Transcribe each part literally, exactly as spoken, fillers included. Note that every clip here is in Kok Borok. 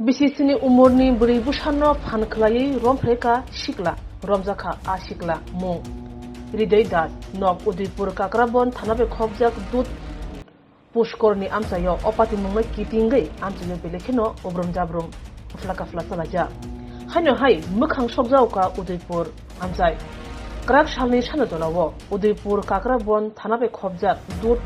Bisi sini umorni bwrwi bwsano phan khwlaiwi romphrekha sikla, romjakha a sikla mung Hridoy Das, nok Udaipur Kakrabon thana bai khopjak Dud Pushkorni amchaio o patimungno kitingwi amchaio belai kheno ubrum jabrum, uphla kaphla chalaijak. Haino hai mwkhang sokjago kha Udaipur amchai. Kwrak salni sano jolao Udaipur Kakrabon thana bai khopjak Dud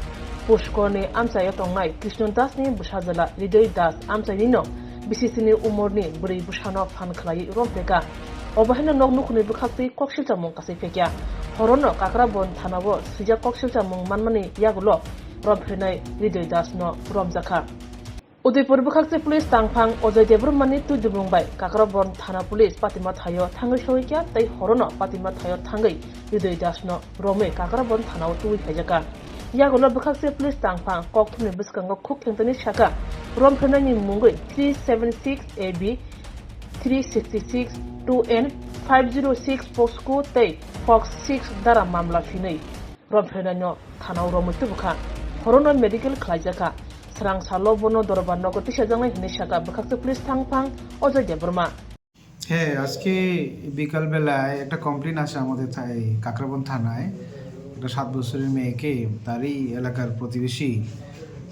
Pushkorni amchaio tongnai Krishno Dasni bwsajwla Hridoy Das amchainino bisi sini umorni bwrwi bwsano phan khwlaiwi romphrekha. Obo haino nok nukhungni bwkhaktwi koksilchamung kasai phekya. Horono Kakrabon thanao swijak koksilchamung manmani yagulo romphrwnai Hridoy Dasno romjakha. Udaipur bwkhakse police tangphang Ojoy Debbarmani twi dubung bai Kakrabon thana police patima thaio thangwi sogwikha tei horono patima thaio thangwi Hridoy Dasno romwi Kakrabon thanao twi phaijakha. Yagulo bwkhakse police tangphang kokthumni bwskango khuk khengtani sakha, romphrenaini mungwi three seven six A B, three sixty six two N, five zero six POCSO tei POCSO six dara mamla phinwi romphrenaino thanao romwi tubukha. Horono medical khlaijakha. Srang salo bono dorbar nogo tisajaknai hinwi sakha bwkhakse police tangphang Ojoy Debbarma. হ্যাঁ, আজকে বিকালবেলায় একটা কমপ্লেন আসে আমাদের থা-, এই কাকরাবন থানায়। একটা সাত বছরের মেয়েকে তারই এলাকার প্রতিবেশী,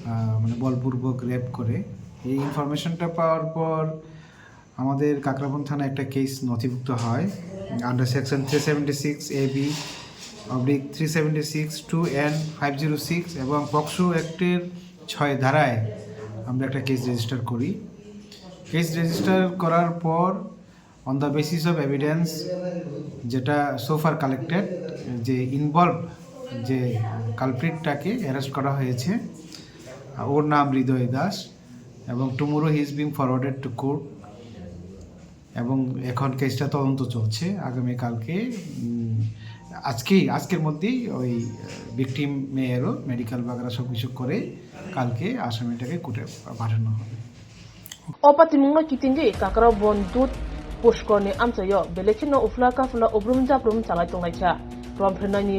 আহ, মানে, বলপূর্বক রেপ করে। এই ইনফরমেশনটা পাওয়ার পর আমাদের কাকরাবন থানায় একটা কেস নথিভুক্ত হয় under section three seventy six A B oblique three seventy six two N five zero six এবং পকসো অ্যাক্টের ছয় ধারায় আমরা একটা কেস রেজিস্টার করি। কেস রেজিস্টার করার পর on the basis of evidence, যেটা সো ফার কালেক্টেড, যে ইনভলভ যে কালপ্রিটটাকে অ্যারেস্ট করা হয়েছে, ওর নাম হৃদয় দাস, এবং tomorrow he is being forwarded two court. এবং এখন কেসটা তদন্ত চলছে। আগামীকালকে, উম, আজকেই, আজকের মধ্যেই ওই, আহ, ভিকটিম মেয়েরও মেডিকেল বাগেরা সব কিছু করে কালকে আসামিটাকে কোর্টে পাঠানো হবে। O patimungno kitingwi Kakrabon Dud Pushkorni amchaio belai kheno uphla kaphla ubrum jabrum chalai tonglaikha. Romphrenaini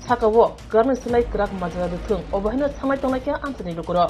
sakao kwrakni slai kwrak majra rwthwng, obo haino sanglai tonglaikha amchaini lukurok.